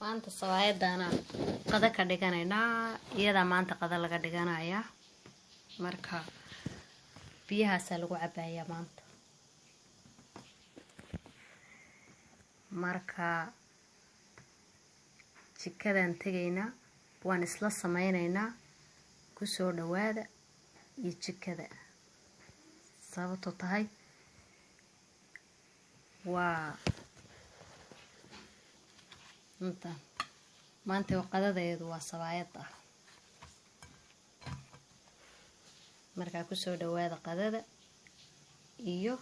Maanta sawaayadana qada ka dhiganaynaa, iyadaa maanta qada laga dhiganayaa. Marka biyahaasaa lagu cabayaa maanta. Marka jikadaan tegaynaa, waan isla sameynaynaa. Kusoo dhawaada iyo jikada, sababto tahay waa inta maanta qadadeedu waa sawaayad ah. Markaa kusoo dhawaada qadada iyo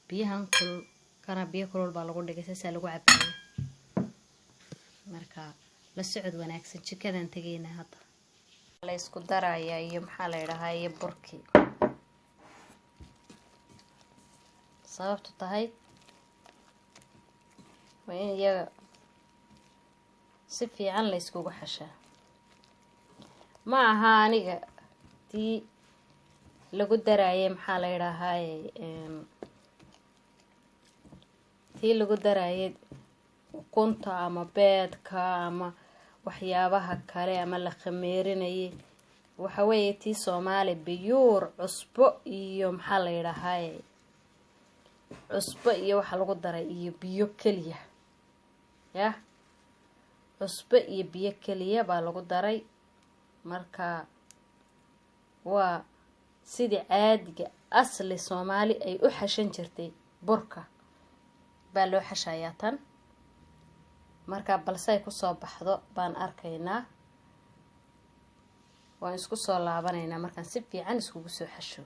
biyahan kulul. Kana biyo kulul baa lagu dhigay, saasaa lagu cabaaya. Marka la socod wanaagsan, jikadan tegaynaa. Hadda la isku darayaa iyo maxaa la yidhahaa iyo burkii, sababtu tahay waa in iyaga si fiican la iskugu xashaa. Ma aha aniga tii lagu daraayay, maxaa la yidhahaaye, tii lagu daraayay ukunta ama beedka ama waxyaabaha kale ama la khameerinayay. Waxa weeye tii Soomaali biyuur, cusbo iyo maxaa la yidhahaaye, cusbo iyo waxa lagu daray iyo biyo keliya. Yah, cusbo iyo biyo keliya baa lagu daray. Marka waa sidii caadiga asli Soomaali ay u xashan jirtay burka baa loo xashayaa tan. Marka balse ay kusoo baxdo baan arkaynaa, waan isku soo laabanaynaa markaan si fiican iskugu soo xasho.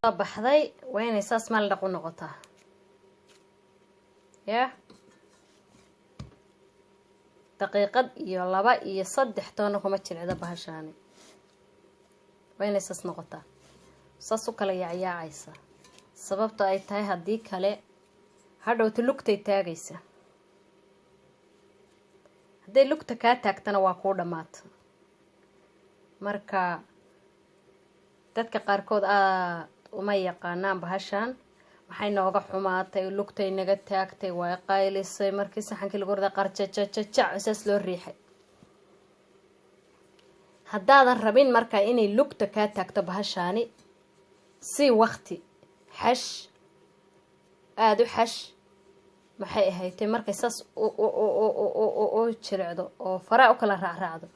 Soo baxday waa inay saas maldhaq u noqotaa. Yah, daqiiqad iyo laba iyo saddex toona kuma jilcdo bahashaani. Waa inay saas noqotaa, saas u kala yaacyaacaysa, sababto ay tahay haddii kale hadhowta lugtay taagaysa. Hadday lugta kaa taagtana waa kuu dhammaata. Marka dadka qaarkood aada uma yaqaanaan bahashaan, maxay nooga xumaatay, lugtay naga taagtay, way qaylisay markii saxankii lagu riday, qarjajajajac saas loo riixay. Haddaadan rabin marka inay lugta kaa taagto bahashaani, si waqti xash, aada u xash. Maxay ahaydtay, markay saas u jilicdo oo faraa u kala raacraacdo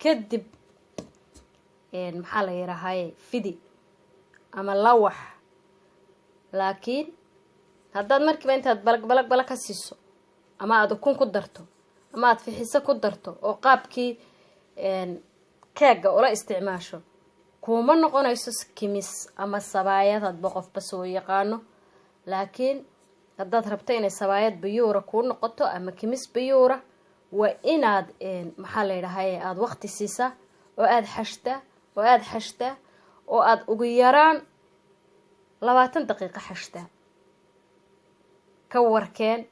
kadib, maxaa la yidhahaaye, fidi ama lawax. Laakiin haddaad markiiba intaad balag balag balag ka siiso ama aada ukun ku darto ama aada fixiso ku darto oo qaabkii keega ula isticmaasho, kuuma noqonayso kimis ama sabaayad, hadba qofba soo yaqaano. Laakiin haddaad rabto inay sabaayad biyuura kuu noqoto ama kimis biyuura, waa inaad maxaa la yidhahaye aada waqti siisaa oo aada xashtaa oo aada xashtaa oo aada ugu yaraan 20 daqiiqo xashtaa. Ka warkeen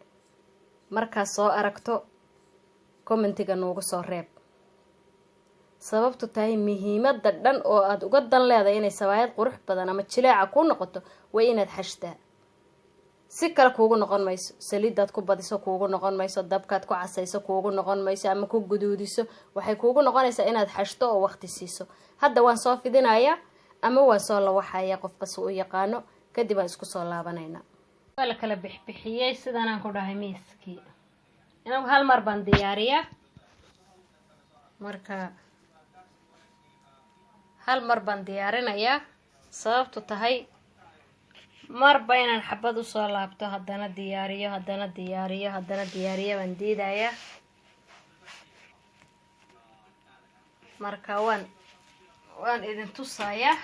markaad soo aragto, commentiga noogu soo reeb. Sababtu tahay muhiimadda dhan oo aada uga dan leedahay inay sabaayad qurux badan ama jileeca kuu noqoto waa inaad xashtaa. Si kale kuugu noqon mayso. Saliidaad ku badiso kuugu noqon mayso, dabkaad ku casayso kuugu noqon mayso ama ku guduudiso. Waxay kuugu noqonaysaa inaad xashto oo waqti siiso. Hadda waan soo fidinayaa ama waan soo lawaxayaa, qofka si u yaqaano. Kadib aan isku soo laabanaynaa. Waa la kala bixbixiyey sidanaan ku dhahay miiskii. Inagu hal mar baan diyaariyaa. Marka hal mar baan diyaarinayaa, sababtu tahay marba inaan xabad usoo laabto, haddana diyaariyo, haddana diyaariyo, haddana diyaariyo baan diidayaa. Marka waan idin tusayaa,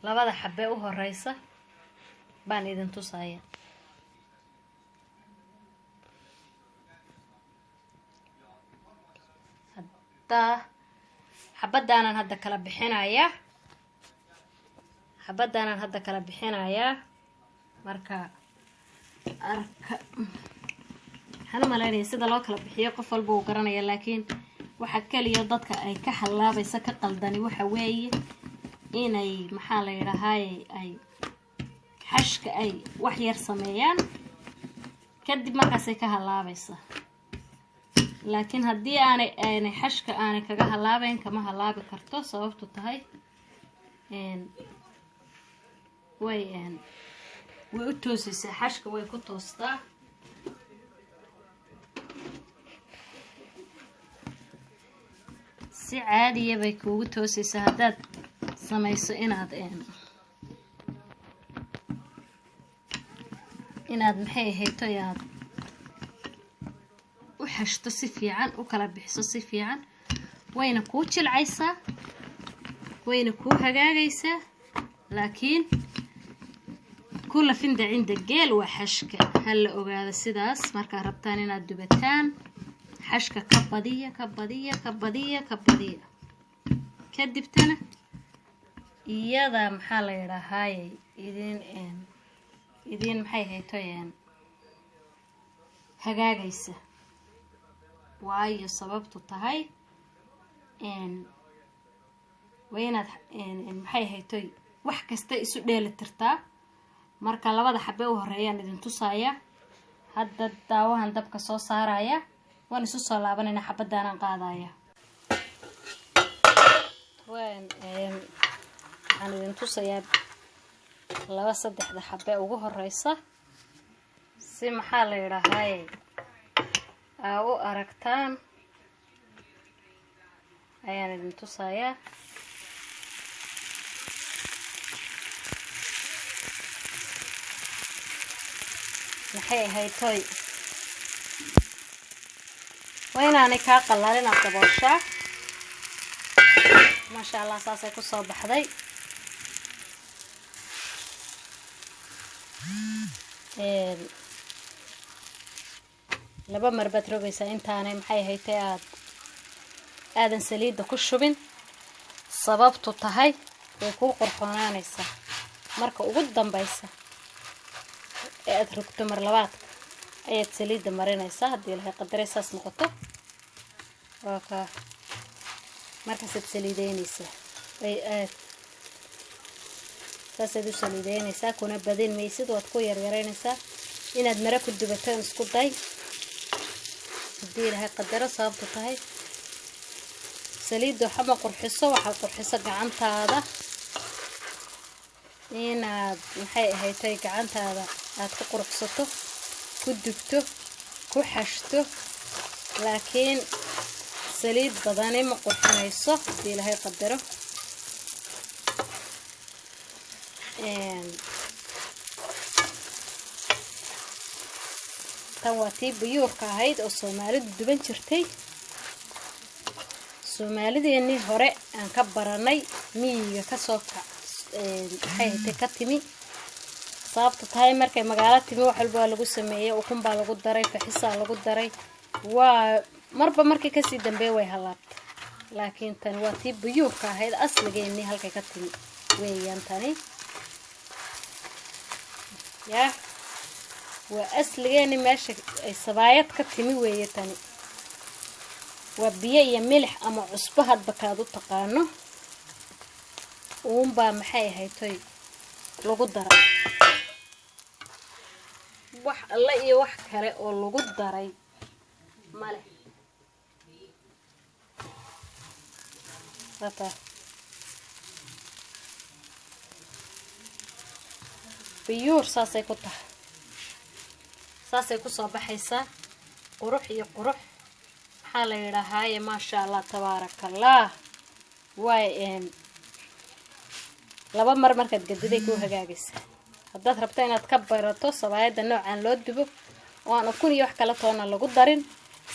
labada xabe u horeysa baan idin tusayaa. Haddaa xabadaanaan hadda kala bixinayaa, xabadaanaan hadda kala bixinayaa. Marka arka, waxaan u malaynaya sida loo kala bixiyo qof walba uu garanaya, laakiin waxa keliya dadka ay ka hallaabaysa, ka qaldani, waxa weeye inay maxaa la yidhahaaye ay xashka ay wax yar sameeyaan. Kadib markaasay ka halaabaysaa. Laakiin haddii aanay xashka aanay kaga halaabayn, kama halaabi karto. Sababtu tahay way u toosaysaa, xashka way ku toostaa. Si caadiya bay kuugu toosaysaa haddaad samayso inaad maxay ahayto aad u xashto si fiican, u kala bixiso si fiican. Wayna kuu jilcaysaa, wayna kuu hagaagaysaa. Laakiin kula finda cinda geel waa xashka, ha la ogaado sidaas. Markaa rabtaan inaad dubataan, xashka ka badiya, ka badiya, ka badiya, ka badiya. Kadibtana iyada maxaa la yidhaahaayey idin maxay haytoyeen hagaagaysa. Waayo sababtu tahay waa inaad maxay haytoy wax kasta isu dheeli tirtaa. Marka labada xabe u horeeyaan idin tusaaya. Hadda daawahan dabka soo saaraya, waan isu soo laabanayna, xabadaanaan qaadaya. Waxaan idin tusayaa laba saddexda xabe ugu horeysa si maxaa la yidhaahaye aa u aragtaan ayaan idin tusayaa. Maxay ahayd toy, waa inaanay kaa qalaalin, aad dabooshaa. Maasha Allah, saasay kusoo baxday. Laba mar baad rogaysaa intaanay maxay ahaytay aad aadan saliidda ku shubin. Sababtu tahay way kuu qurxoonaanaysaa marka ugu dambaysa ee aada rogto. Mar labaadka ayaad saliidda marinaysaa haddii Ilahay qadaray saas noqoto. Waa kaa, markaasaad saliideynaysaa, ay aad saasaad u saliideynaysaa. Kuna badin maysid, waad ku yaryaraynaysaa. Inaad mare ku dubato isku day haddii Ilaahay qadaro. Sababtu tahay saliidda waxama qurxiso, waxaad qurxiso gacantaada. Inaad maxay ahaytay gacantaada aad ku quruxsato, ku dubto, ku xashto, laakiin saliid badani ma qurxinayso haddii Ilaahay qadaro. Tan waa tii buyuurka ahayd oo Soomaalidu duban jirtay, Soomaalideenii hore aan ka baranay, miyiga kasoo kac maxay haytay ka timi. Sababta tahay markay magaalo timi wax walba waa lagu sameeyey, ukun baa lagu daray, faxisaa lagu daray, waa marba markii kasii dambeey way halaabtay. Laakiin tani waa tii buyuurka ahayd, asligeenii halkay ka timi weeyaan tani. Yah, waa asligeeni meesha ay sabaayad ka timi weeye tani. Waa biyo iyo milix ama cusbo hadba kaad u taqaano uunbaa maxay ahaytoy lagu daray. Wax alle iyo wax kale oo lagu daray male. Wata biyuur saasay ku tahay, saasay kusoo baxaysaa, qurux iyo qurux maxaa la yidhaahaaye. Maasha Allah, tabaaraka Allah. Waay laba mar markaad gadiday kuu hagaagaysa. Haddaad rabto inaad ka barato sabaayadda noocan loo dubo oo aan ukun iyo wax kala toona lagu darin,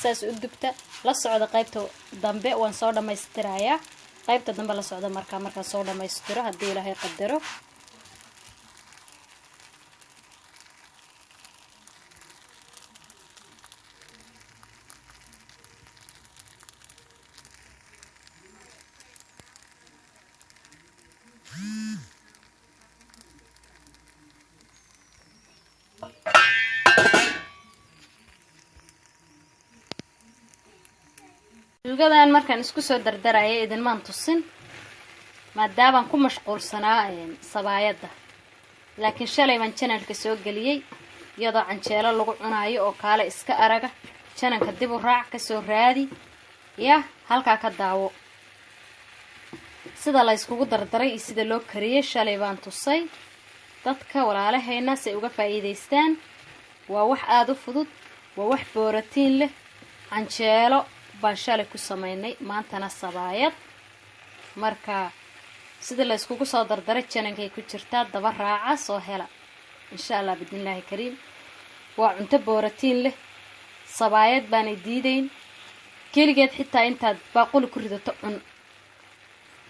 saas u dubta. La socda qaybta dambe, waan soo dhammaystirayaa qaybta dambe. La socda markaa markaan soo dhammaystiro haddii Ilaahay qadaro. Suugadan markaan isku soo dardaraya idinmaan tusin maadaabaan ku mashquulsanaa sabaayadda, laakiin shalay baan channelka soo geliyey. Iyadoo canjeelo lagu cunaayo oo kaale iska araga, jananka dib u raac, kasoo raadi ya, halkaa ka daawo sida la iskugu dardaray iyo sida loo kariyey. Shalay baan tusay dadka walaalahayna si ay uga faa'iidaystaan. Waa wax aada u fudud, waa wax booratiin leh. Canjeelo baan shalay ku sameynay, maantana sabaayad. Marka sida la iskugu soo dardaray janankay ku jirtaa, daba raaca, soo hela insha Allah bidnillaahi kariim. Waa cunto booratiin leh, sabaayad baanay diidayn keligeed. Xitaa intaad baaquli ku ridato cun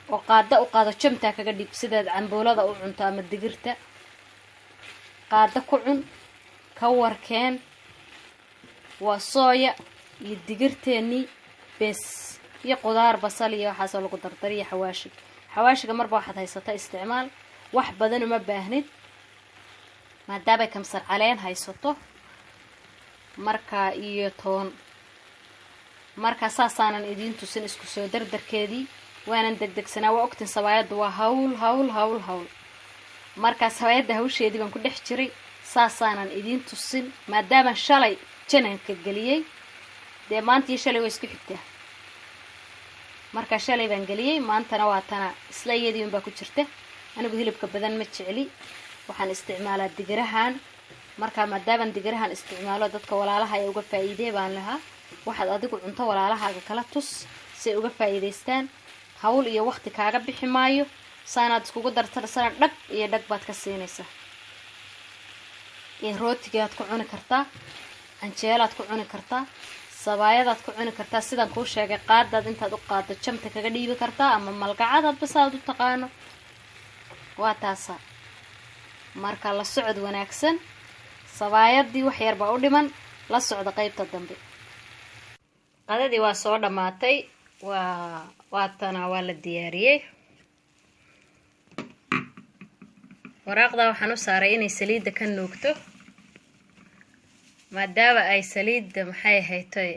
oo qaada u qaado, jamtaa kaga dhig sidaad camboolada u cunto ama digirta, qaada ku cun, ka warkeen. Waa sooya iyo digirteennii bes iyo qudaar, basal iyo waxaasoo lagu dardariyo xawaashi. Xawaashiga marba waxaad haysata isticmaal, wax badan uma baahnid maadaamay kamsar caleen haysato marka iyo toon. Marka saasaanan idiin tusin isku soo dardarkeedii, waanan degdegsanaa. Waa ogtin sabaayadda waa hawl hawl hawl hawl. Markaa sabaayadda hawsheedii baan ku dhex jiray, saasaanan idiin tusin maadaama shalay jananka geliyey. Dee maantii shalay waa isku xigtaa. Markaa shalay baan geliyey, maantana waa tana isla iyadii unbaa ku jirta. Anigu hilibka badan ma jecli, waxaan isticmaalaa digirahan. Markaa maadaamaan digirahan isticmaalo, dadka walaalaha ay uga faa'iidee baan lahaa. Waxaad adigu cunto walaalahaaga kala tus si ay uga faa'iidaystaan. Hawl iyo waqti kaaga bixi maayo, saanaad iskugu dartarsana dhag iyo dhag baad ka siinaysaa. Rootigaad ku cuni kartaa, canjeelaad ku cuni kartaa, sabaayadaad ku cuni kartaa. Sidaan kuu sheegay, qaadaad intaad u qaado jamta kaga dhiibi kartaa ama malgacadaad basaad u taqaano. Waa taasa. Marka la socod wanaagsan, sabaayadii wax yar baa u dhiman, la socda qeybta dambe. Qadadii waa soo dhammaatay, waa waatana, waa la diyaariyey. Waraaqdaa waxaan u saaray inay saliidda ka nuugto, maadaama ay saliidda maxay haytoy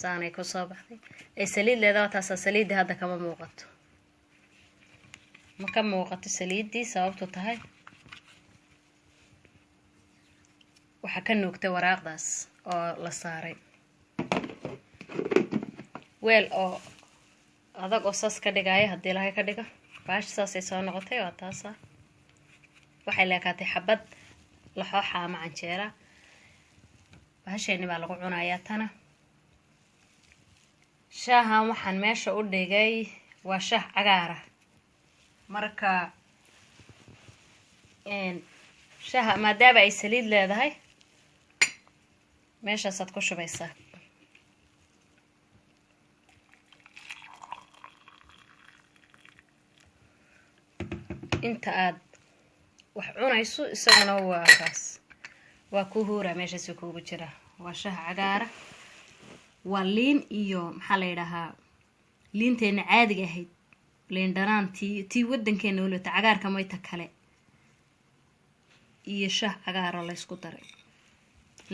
saanay kusoo baxday ay saliid leedaha. Taasaa saliidda hadda kama muuqato, ma ka muuqato saliiddii, sababtu tahay waxaa ka nuugtay waraaqdaas oo la saaray weel oo adag oo saas ka dhigaya. Haddii lahay ka dhigo baasha saasay soo noqotay. Waa taasa, waxay leekaatay xabad laxooxa ama canjeera. Bahasheeni baa lagu cunayaa tana. Shaahan waxaan meesha u dhigay waa shaah cagaara. Marka shaaha maadaama ay saliid leedahay, meeshaasaad ku shubaysaa. Inta aad wax cunayso isaguna waa kaas, waa ku huuraa, meeshaasi kuugu jira. Waa shaah cagaara, waa liin iyo maxaa la yidhaahaa, liinteena caadiga ahayd, liin dhanaan tii wadankeena walata cagaarka mayta kale iyo shaah cagaara laysku daray.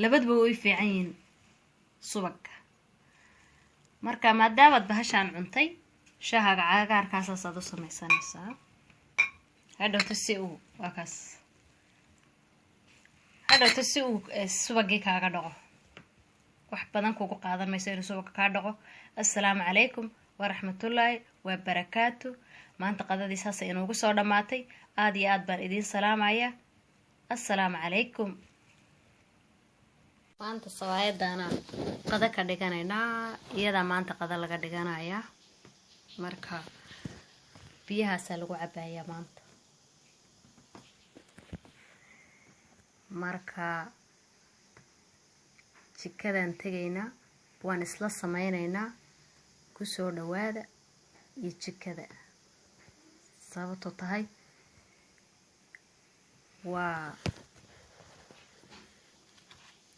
Labadaba way fiican yihiin subagga. Marka maadaamaad bahashaan cuntay, shaahaga cagaarkaasasaad u samaysanaysaa hadhowto si uu waa kaas, hadhowto si uu subagii kaaga dhaqo. Wax badan kugu qaadan mayso inuu subaga kaa dhaqo. Assalaamu calaykum waraxmatullaahi wabarakaatu. Maanta qadadii saasay inuugu soo dhammaatay. Aada iyo aad baan idiin salaamayaa. Assalaamu calaykum. Maanta sabaayadaanaan qada ka dhiganaynaa, iyadaa maanta qada laga dhiganayaa. Marka biyahaasaa lagu cabayaa maanta. Marka jikadaan tegaynaa, waan isla sameyneynaa. Kusoo dhawaada iyo jikada, sababto tahay waa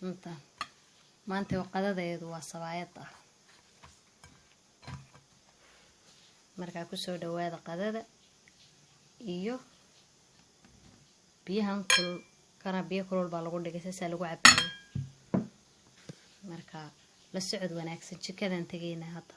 inta maanta qadadeedu waa sabaayad ah. Markaa kusoo dhawaada qadada iyo biyahan kulul. Kana biyo kulul baa lagu dhigay, saasaa lagu cabaaya. Marka la socod wanaagsan, jikadan tegaynaa hadda.